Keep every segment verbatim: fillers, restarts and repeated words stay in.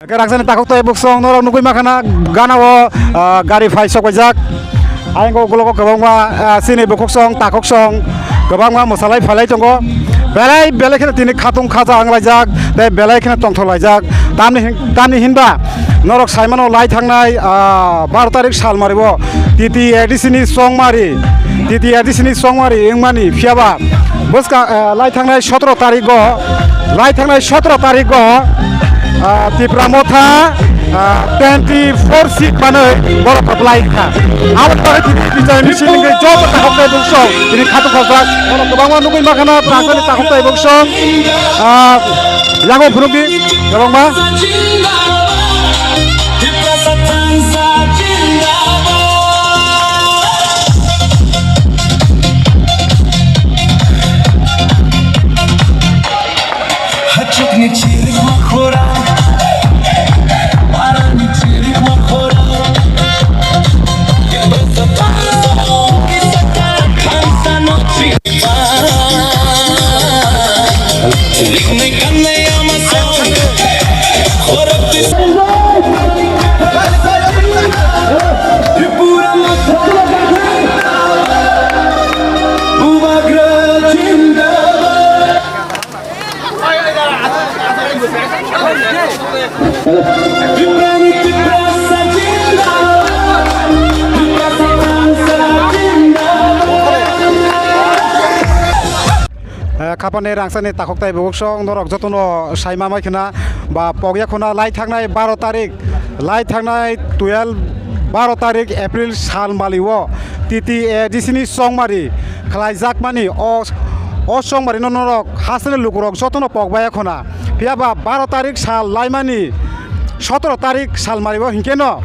Hwnkhe rangchakni takhuk tei bukhuk song norok nugwi mankha na gana o, ah, gari phai sok paijak. Ayang o ukulok o kwbangma, ah, chini bukhuk song, takhuk song kwbangma mwsalai phalai tongo. Belai belai kheno tini khatung khaja wnglaijak tei belai kheno tongthok laijak. Tamni hin-, tamni hinba norok saimano lai thangnai, ah, baro tarik sal mari o T T A D C ni chongmari, T T A D C ni chongmari wngmani phiyaba bwskang, ah, lai thangnai sotoro tarigo, lai thangnai sotoro tarigo, ah, Tipra Motha, ah, twenty four seat manwi borok kwplai kha. Abo bagwi tini bichar misil wngwi joto takhuk tei bukhuk song tini khatung khajak. Borok kwbangma nugwi mankha na rangchakni takhuk tei bukhuk song, ah, yango phunukdi kwbangma. Hachukni chirik makhura, parani chirik makhura. Eh, khapani rangchakni takhuk tei bukhuk song norok jotono saima mai khna ba pokya khuna lai thangnai baro tarik, lai thangnai twelve, baro tarik April sal mali o T T A D C ni chongmari khlaijakmani o, o chongmari no norok hasteni lukurok jotono pokbaya khuna. Phiya ba baro tarik sal laimani sotoro tarik sal mari o hinkhe no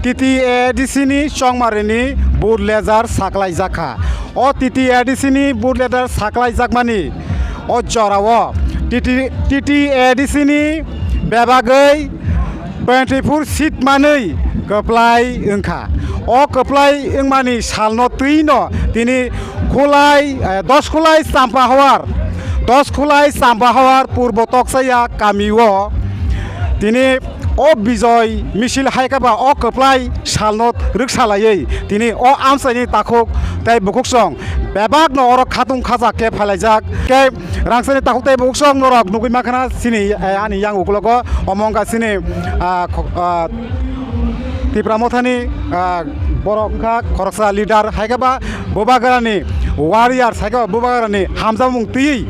T T A D C ni chongmari ni vote ledger saklai jakha. O T T A D C ni vote ledger saklai jakmani o jora o T T, T T A D C ni bebagwi twenty four seat manwi kwplai wngkha. O kwplai wngmani salno twino tini Khulai, eh, Dos Khulai Champa Hawar, Dos Khulai Champa Hawar Purbo Tokchaya kami o tini o Bijoy misil hai khe ba o kwplai salno rwksa laiwi tini o amchaini takhuk tei bukhuk song bebakno oro khatung khaja khe phailaijak. Khe rangchakni takhuk tei bukhuk song norok nugwi mankha na chini, eh, ani yang ukulogo omo wngkha chini, ah, kho-, ah, Tipra Mothani, ah, borok wngkha khoroksa leader hai khe ba Bubagrani warrior hai khe ba Bubagrani hamjakmung twiwi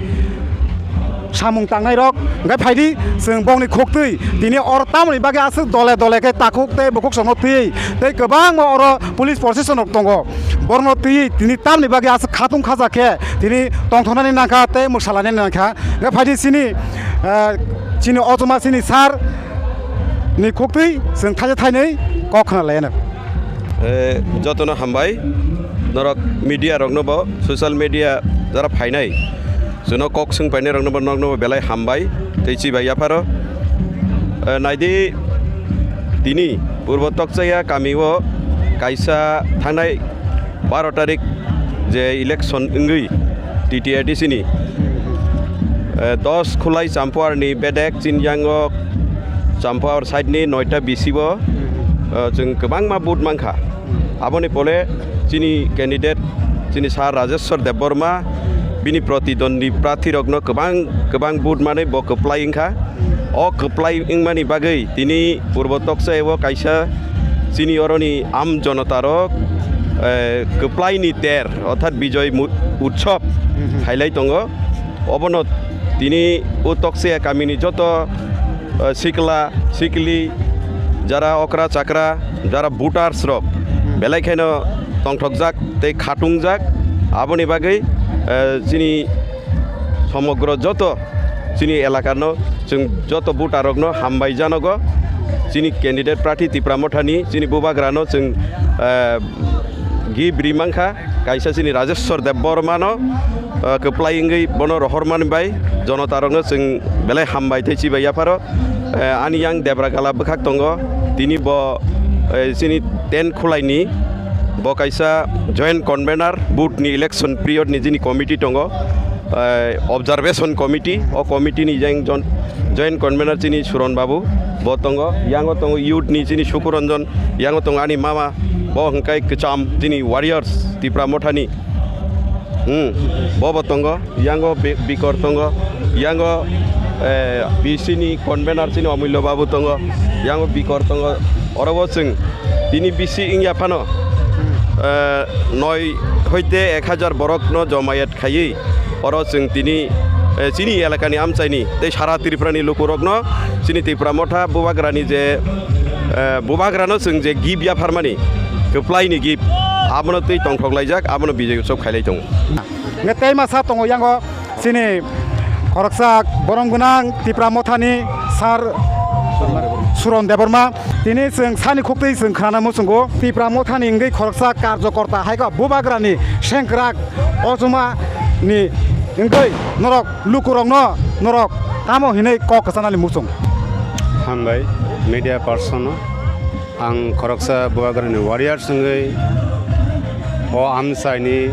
samung tangnai rok hwnkhe phaidi chwng bokni khuktwi tini oro tamoni bagwi aswk dole dole khe takhuk tei bukhuk songno twiwi tei kwbangma oro police procession rok tongo borokno twiwi tini tamoni bagwi aswk khatung khaja khe tini tongthoknani nangkha tei mwsalainani nangkha hwnkhe phaidi chini, eh, chini ochoma chini sir ni khuktwi chwng thaisa thainwi kok khna laiyano. Eh, jotono hambai, norok media rokno bo, social media jara phainai, chwngno kok swng painai rokno bo, nokno bo belai hambai tei chibai yapharo. Eh, naidi tini Purbo Tokchaya kami o kaisa thangnai baro tarik je election wngwi T T A D C ni, eh, Dos Khulai Champa Hawar ni bedek chini yango Champa Hawar side ni noita bisi o, eh, chwng kwbangma vote mankha. Aboni pole chini candidate chini sir Rajeshwar Debbarma bini protidwandi prarthi rokno kwbang kwbang vote manwi bo kwplai wngkha. O kwplai wngmani bagwi tini Purbo Tokchaya o kaisa chini oroni am jonota rok, eh, kwplai ni ter orthat Bijoy mu-, Utsav khailai tongo. Obono tini o Tokchaya kamini joto, eh, sikla sikli, jara okra chakra, jara voters rok belai kheno tongthokjak tei khatungjak. Aboni bagwi, eh, chini somogro joto chini elakano chwng joto voter rokno hambai janogo. Chini candidate prarthi Tipra Mothani chini bubagrano chwng, eh, gift ri mankha kaisa chini Rajeshwar Debbarmano, eh, kwplai wngwi bono rohormani bai jonota rokno chwng belai hambai tei chibai yapharo. Eh, ani yang Debra Gala bwkhak tongo, tini bo, eh, chini ten Khulaini bo kaisa joint convener, booth ni election period ni chini committee tongo. eh, observation committee, o committee ni jeng jon-, joint convener chini Suron Babu, bo tongo, yango tongo youth ni chini Sukuranjan, yango tongo ani mama, bo hwnkhe kwcham chini warriors Tipra Motha ni. Hmm, bo bo tongo, yango Bi-, Bikor tongo, yango, eh, B C ni convener chini Omullo Babu tongo, yango Bikor tongo, oro bo chwng tini B C wngya phano, eh, noi hoite ek hajar borok no jomayet khaiwi, oro chwng tini, eh, chini elakani amchaini tei sara Tripurani lukurokno chini Tipra Motha bubagrani je, eh, bubagrano chwng je gift yapharmani, kwplaini gift, abono twi tongthok laijak, abono bijoi utsob khailai tongo. Hwnkhe tei masa tongo yango chini khoroksa borom gwnang Tipra Mothani sir Suron Debbarma. Tini chwng sani khuktwi chwng khwnana muchungo Tipra Mothani wngwi khoroksa karjokorta haikhe bubagrani sengkrak ochomani wngwi norok lukurokno norok tamo hinwi kok kwchanani muchung. Hambai media person. Ang khoroksa bubagrani warriors wngwi o amchaini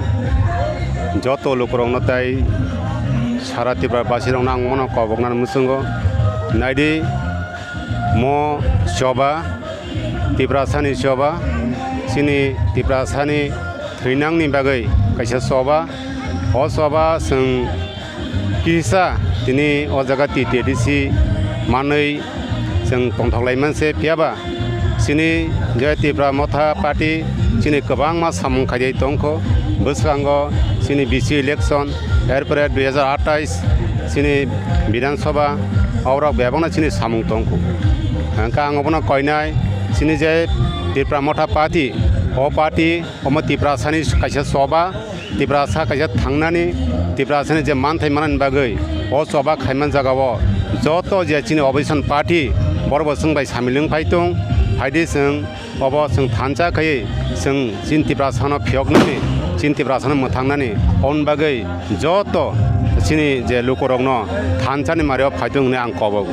joto lukurokno tei sara Tripura basirokno ang bono koboknani muchungo. Naidi, mo choba, Tiprasani choba, chini Tiprasani thwinangni bagwi kaisa choba. O choba chwng kisa tini o jaga T T A D C manwi chwng tongthok lai manse, phiya ba chini je Tipra Motha Party chini kwbangma samung khaijai tongkho. Bwskango chini B C election, erpore dui hajar athais chini Bidhan Sabha, oborok bebakno chini samung tongkho. Hwnkhe ang obono koinai, chini je Tipra Motha Party, o party omo Tiprasani kaisa choba, Tiprasa kaisa thangnani, Tiprasani je manthai manani bagwi o choba khaiman jagao joto je chini opposition party borok bo chwng bai samil wng phai tong, phaidi chwng obo chwng thansa khaiwi chwng chini Tiprasano phiyoknani, chini Tiprasano mwthangnani, oboni bagwi joto chini je lukurokno thansani mario phai tong hwnwi ang kobogo.